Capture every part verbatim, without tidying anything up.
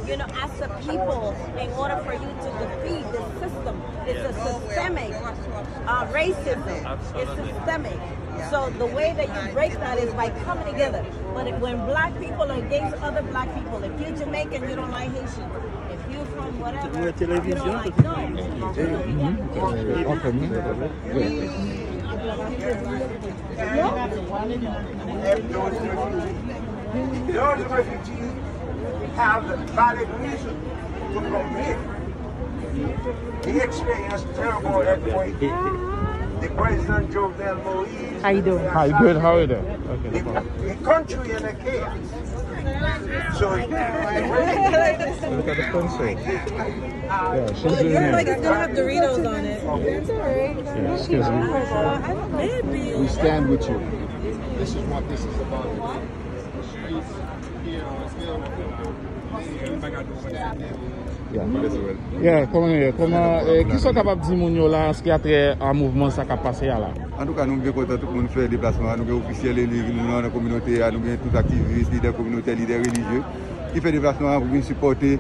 You know, as a people, in order for you to defeat the system, it's a systemic uh, racism. It's systemic. So the way that you break that is by coming together. But if, when black people are against other black people, if you're Jamaican, you don't like Haitians. If you're from whatever, you don't like, no. Those refugees have valid reason to complain. They experience terrible earthquake. The President Jovenel Moïse. How you doing? How you doing? How you doing? Okay, no problem. The country in a chaos. So, look at the country. Yeah, she's doing it. Like it's gonna have Doritos on it. It's all right. Yeah, excuse me. Maybe. We stand with you. This is what this is about. The streets here are still Yeah, kòman nou ye? Kòman, eh, kisa w kapab di moun yo la an se ki a trè a mouvman sa k ap pase a la? Antouka, nou byen kontan tout moun fè deplasman an. Nou gen ofisyèl eli nou nan kominote a, nou gen tout aktivis, lidè kominotè, lidè relijye ki fè deplasman an pou vin sipòte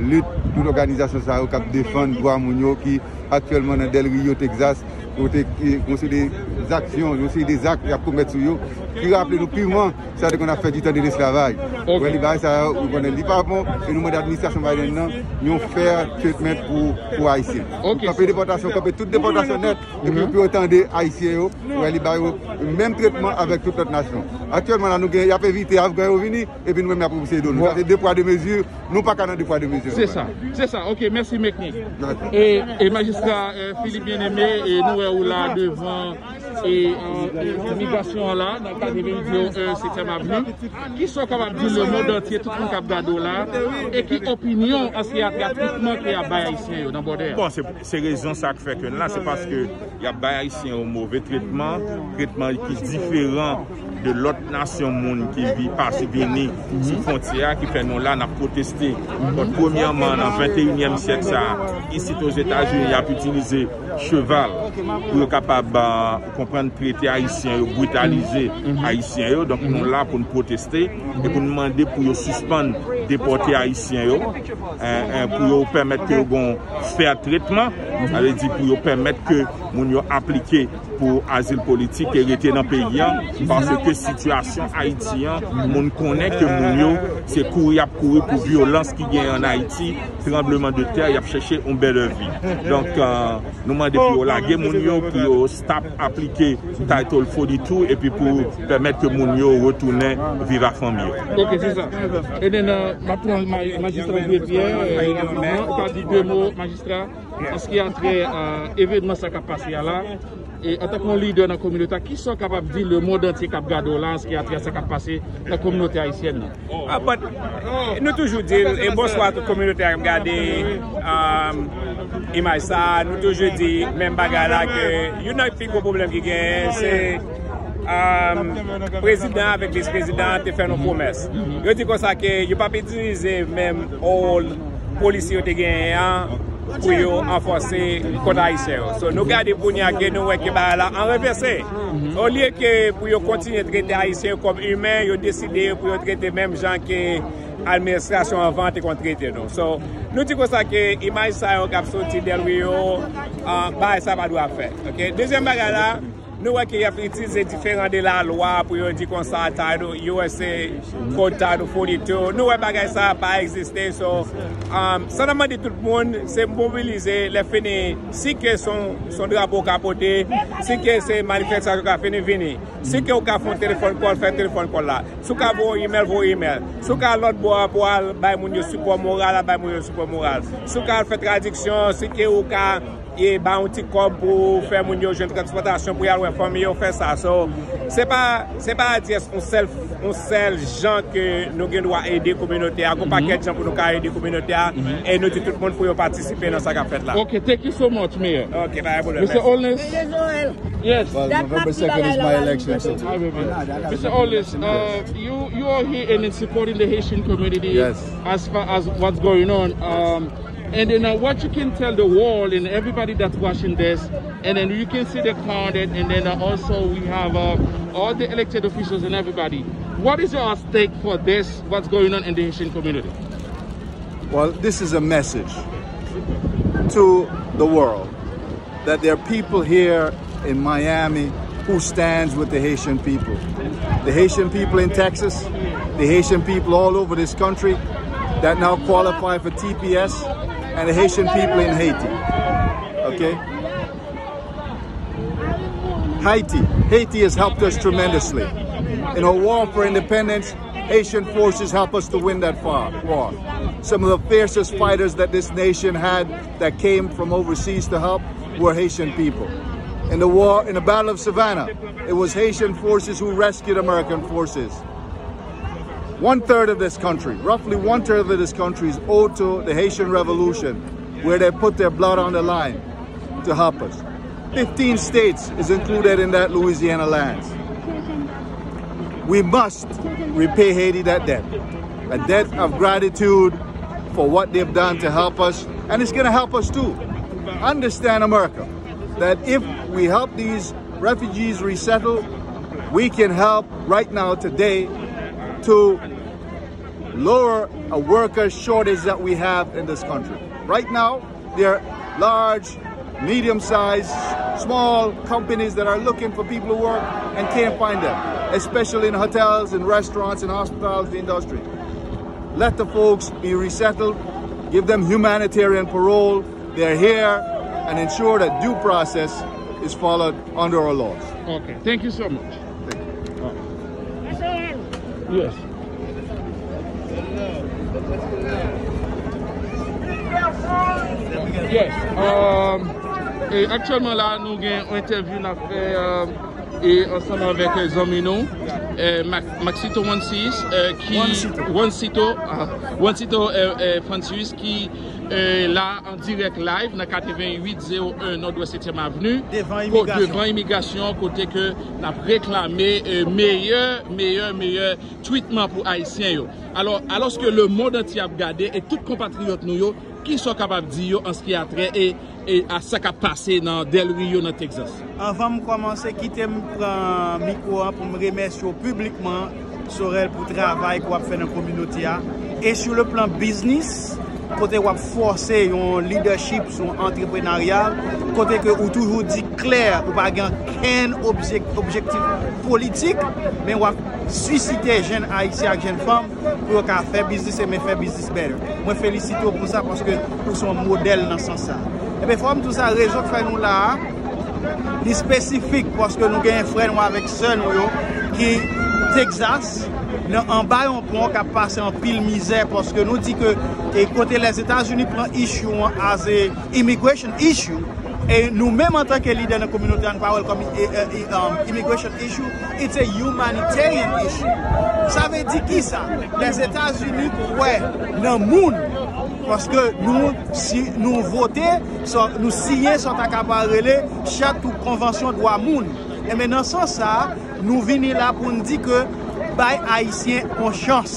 lit tout òganizasyon sa yo k ap defann dwa moun yo ki aktyèlman nan Del Rio, Texas, kote ki gon seri de zaksyon, yon seri de zak y ap komèt sou yo, ki raple nou piman sa te konn ap fèt ditan de lesklavaj. Ou wè li bagay sa yo, ou konnen li pa bon, e nou mande administrasyon Biden nan yon fair treatment pou, pou Ayisyen. Kanpe depòtasyon, kanpe tout depòtasyon nèt, epi pou yo tande Ayisyen yo, ou wè li ba yo menm tretman avèk tout lòt nasyon. Aktyèlman la, nou gen, y ap evite Afgan yo vini, epi nou menm y ap oblije do nou. Sa se de pwa de mezi, nou pa ka nan de pwa de mezi. Se sa, se sa. Ok, mèsi Meknik. E, e majistra eh, Philippe Bien-Aimé, e nou wè ou la devan e, eh, imigrasyon an la, nan katreven diyo en setyèm avni. Kisa w kapab di lemonn antye, tout moun k ap gade w la, e ki opinyon an se atè a tretman ke y ap bay Ayisyen yo nan bòdè a? Bon, se, se rezon sa k fè ke n la, se paske y ap bay Ayisyen yo move tretman, tretman ki diferan de lòt nasyon moun ki vi, pase vini sou fwontyè a, ki fè nou la, n ap pwoteste kont, premyèman, nan venteyinyèm syèk sa a, isit Ozetazini, y ap itilize cheval pou yo kapab, ah, konprann, trete Ayisyen yo, britalize Ayisyen yo. Donk, nou la pou n pwoteste e pou n mande pou yo sispann depòte Ayisyen yo, eh, eh, pou yo pèmèt ke yo gon fè tretman, sa vle di pou yo pèmèt ke moun yo aplike pou azil politik e rete nan peyi a, paske sitiyasyon Ayiti an, moun konnen ke moun yo, se kouri y ap kouri pou vyolans ki genyen ann Ayiti, tranbleman de tè, y ap chèche yon bèlè vi. Donk, eh, nou mande pou yo lage moun yo, pou yo stop aplike Title forty-two, epi pou pèmèt ke moun yo retounen viv ak fanmi yo. Ok, se sa. E then, eh, m ap pran ma-, majistra André Pierre, eh, rapidman, ou ka di de mo, majistra, an se ki a trè, eh, evènman sa k ap pase a la. E antanke yon lidè nan kominote a, kisa w kapab di lemonn antye k ap gade w la, an se ki a trè sa k ap pase nan kominote ayisyèn nan? Ah, but, nou toujou di l, e bonswa tout kominote a k ap gade, um, imaj sa a, nou toujou di menm bagay la ke youn nan pi gwo pwoblèm ki genyen, se, um, prezidan avèk vis prezidan an te fè nou pwomès. Yo di konsa ke yo p ap itilize menm old policy yo te genyen an pou yo anfòse kont Ayisyen yo. So, nou gade kounye a ke nou wè ke bagay la an revèse. Olye ke pou yo kontinye trete Ayisyen yo kòm imen, yo deside pou yo trete menm jan ke administrasyon anvan te konn trete nou. So, nou di konsa ke imaj sa yo k ap soti Del Rio, ah, bagay sa pa dwe ap fèt. Ok? Dezyèm bagay la, nou wè ke y ap itilize diferan de lalwa pou yo di konsa Title, U S A Code Title forty-two. Nou wè bagay sa pa egziste. So, um, sa n ap mande tout moun, se mobilize, lè fini, si ke se yon, se yon drapo w ka pote, si ke se manifestasyon w ka fini, vini. Si ke w ka fè yon telefòn call, fè telefòn call la. Si w ka voye yon email, voye email. Si w ka lòt bò a pou al bay moun yo sipò moral, al bay moun yo sipò moral. Si w ka al fè tradiksyon, si ke w ka e bay yon ti kòb pou fè moun yo jwenn transpòtasyon pou y al wè fanmi yo, fè sa. So, se pa, se pa just yon sèl, yon sèl jan ke nou gen dwa ede kominote a. Gon pakèt jan pou nou ka ede kominote a. E nou di tout moun pou yo patisipe nan sa k ap fèt la. Ok, thank you so much, Mayor. Ok, pa gen pwoblèm. Mèsi. Holness? Yes. Well, November second is my election, so. Mr. Holness, uh, you, you are here and in supporting the Haitian community as far as what's going on. Um, And then, uh, what you can tell the world and everybody that's watching this, and then you can see the crowd, and then, uh, also we have, uh, all the elected officials and everybody. What is your take for this, what's going on in the Haitian community? Well, this is a message to the world that there are people here in Miami who stands with the Haitian people. The Haitian people in Texas, the Haitian people all over this country that now qualify for T P S, and the Haitian people in Haiti. Okay? Haiti. Haiti has helped us tremendously. In our war for independence, Haitian forces helped us to win that far, war. Some of the fiercest fighters that this nation had that came from overseas to help were Haitian people. In the war, in the Battle of Savannah, it was Haitian forces who rescued American forces. One third of this country, roughly one third of this country, is owed to the Haitian Revolution, where they put their blood on the line to help us. Fifteen states is included in that Louisiana lands. We must repay Haiti that debt, a debt of gratitude for what they've done to help us, and it's going to help us too. Understand, America, that if we help these refugees resettle, we can help right now, today, to lower a worker shortage that we have in this country. Right now, there are large, medium-sized, small companies that are looking for people to work and can't find them, especially in hotels, in restaurants, in hospitals, the industry. Let the folks be resettled, give them humanitarian parole. They're here, and ensure that due process is followed under our laws. Okay, thank you so much. Thank you. Yes. Yes. Um, e aktyèlman la, nou gen yon entèvyou n ap fè, um, e ansanm avèk, eh, zanmi nou, eh, Mac-, Maxito Juancito, eh, ki Juancito. Juancito, ah, Juancito, eh, eh, Francis, ki, eh, la an dirèk live nan katreven uit zewo en Nòdwès setyèm Avni, devan ko-, imigrasyon, devan imigrasyon, kote ke n ap reklame, eh, meyè, meyè, meyè tretman pou Ayisyen yo. Alò, alòske lemonn antye ap gade e tout konpatriyòt nou yo, kisa w kapab di yo an ce qui a trait e, e a sa k ap pase nan Del Rio, nan Texas? Anvan m kòmanse, kite m pran mikwo a pou m remèsye w piblikman, Sorel, pou travay ke w ap fè nan kominote a. E sou le plan biznis, kote w ap fòse yon leadership sou antreprenaryal, kote ke ou toujou di klè, ou pa gen okenn objek-, objektif politik, men w ap sisite jèn Ayisyen ak jèn fanm pou yo ka fè biznis e men fè biznis better. Mwen felisite w pou sa paske ou se yon modèl nan sans sa. Ebyen, fò m di w sa, rezon k fè nou la a, li espesifik paske nou gen frè nou avèk sè nou yo ki Texas, nan anba yon pon k ap pase anpil mizè paske nou di ke, e, kote Lèzetazini pran issue an as a immigration issue, e nou menm antanke lidè nan kominote a, nou pa wè l kòm, e, e, e, um, immigration issue, it's a humanitarian issue. Sa vle di kisa? Lèzetazini kwè nan moun, paske nou, si nou vote, sa, nou siyen sa w ta kapab rele chat ou konvansyon dwa moun. Ebyen, nan sans sa, nou vini la pou n di ke bay Ayisyen yon chans.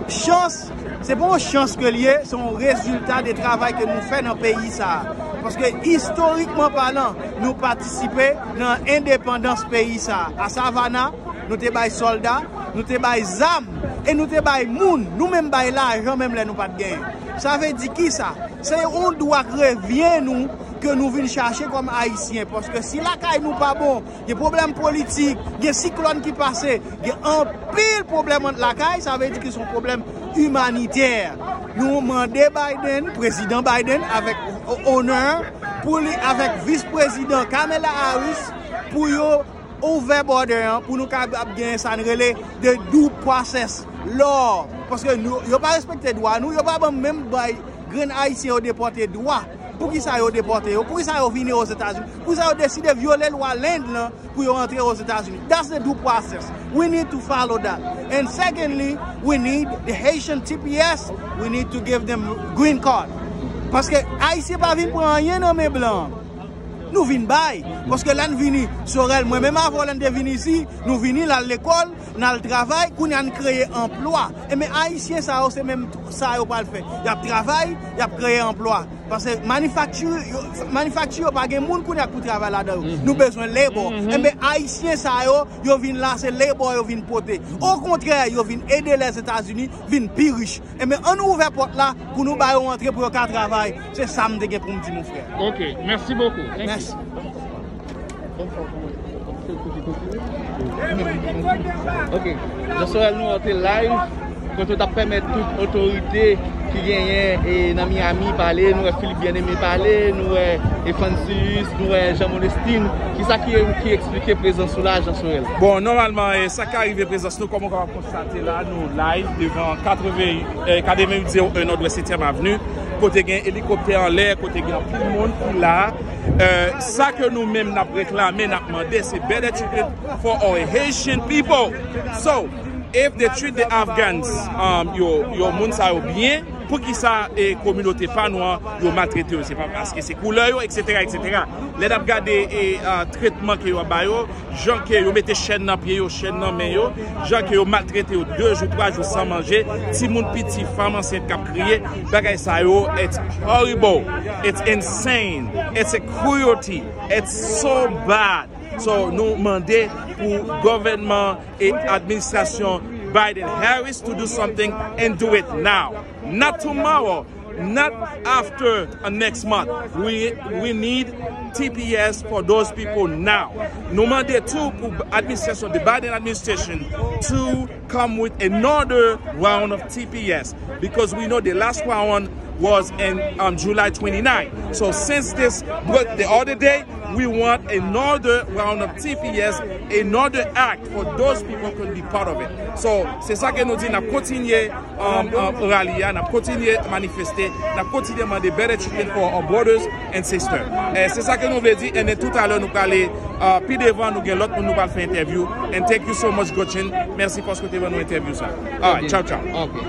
Chans, se pa yon chans ke l ye, se yon rezilta de travay ke nou fè nan peyi sa a. Paske istorikman palan, nou patisipe nan endepandans peyi sa a. A Savannah, nou te bay sòlda, nou te bay zam, e nou te bay moun, nou menm bay lajan menm lè nou pa t genyen. Sa vle di kisa? Se yon dwa k revyen nou, ke nou vin chache kòm Ayisyen, paske si lakay nou pa bon, gen pwoblèm politik, gen siklòn ki pase, gen anpil pwoblèm ant lakay, sa vle di ke se yon pwoblèm imanitè. Nou mande Biden, prezidan Biden, avèk onè, pou li, avèk vis prezidan Kamala Harris, pou yo ouvè border an, pou nou kapab gen sa n rele the due process law. Paske nou, yo pa respekte dwa nou, yo pa ban menm bay grenn Ayisyen yo depòte dwa. Poukisa yo depòte yo? Poukisa yo vini Ozetazini? Poukisa yo deside vyole lwa Lend lan pou yo antre Ozetazini? That's the due process. We need to follow that. And secondly, we need the Haitian T P S, we need to give them green card. Paske Ayisyen pa vin pran anyen nan men blan. Nou vin bay. Paske lè n vini, Sorel, mwen menm avè w, lè n te vin isi, nou vini, n al lekòl, n al travay, kounye a n kreye anplwa. Ebyen, Ayisyen sa yo, se menm sa yo pral fè. Y ap travay, y ap kreye anplwa. Paske manifakti yo, manifakti yo pa gen moun kounye a pou travay ladan yo. Nou bezwen labor. Enben, Ayisyen sa yo, yo vin la, se labor yo vin pote. Okontrè, yo vin ede Lèzetazini vin pi rich. Enben, ann ouvè pòt la pou nou ba yo antre pou yo ka travay. Se sa m te gen pou m di, mon frè. Ok, merci beaucoup. Thank you. Mèsi. Ok. Jean Sorel, nou an te live, kote w t ap pèmèt tout otorite ki genyen e nan Miami pale, nou wè Philippe Bien-Aimé pale, nou wè e Francis, nou wè Jean Molestin. Kisa ki, ki eksplike prezans ou la, Jean Sorel? Bon, nòmalman, e sa ka rive prezans nou, kòm ou kapab konstate la, nou live devan katreven, e, katreven zewo en Nòdwès setyèm Avni, kote gen elikoptè anlè, kote gen anpil moun ki la. E, sa ke nou menm n ap reklame, n ap mande, se better treatment for our Haitian people. So, if they treat the Afghans, um, yo, yo moun sa yo byen, poukisa e kominote pa nou an, yo maltrete yo? Se pa paske se koulè yo, et cetera, et cetera. Lè n ap gade e, a, tretman ke yo ap ba yo, jan ke yo mete chèn nan pye yo, chèn nan men yo, jan ke yo maltrete yo de jou, twa jou san manje, timoun piti, fanm ansent k ap kriye, bagay sa yo, it's horrible, it's insane, it's a cruelty, it's so bad. So, nou mande pou gouvènman e administrasyon Biden-Harris to do something and do it now. Not tomorrow, not after, uh, next month. We, we need T P S for those people now. Nou mande tou pou administrasyon, the Biden administration, to come with another round of T P S, because we know the last round was in, um, July twenty-nine. So since this, but the other day, we want another round of T P S, another act for those people can be part of it. So, se sa ke nou di, n ap kontinye, um, um, rali a, n ap kontinye manifeste, n ap kontinye mande better treatment for our brothers and sisters. E se sa ke nou vle di, and then tout à l'heure nou prale, uh, pi devan, nou gen lòt moun nou pral fè entèvyou. And thank you so much, Gotchin. Mèsi paske w te ban nou entèvyou sa. All right, ciao, ciao. Ok.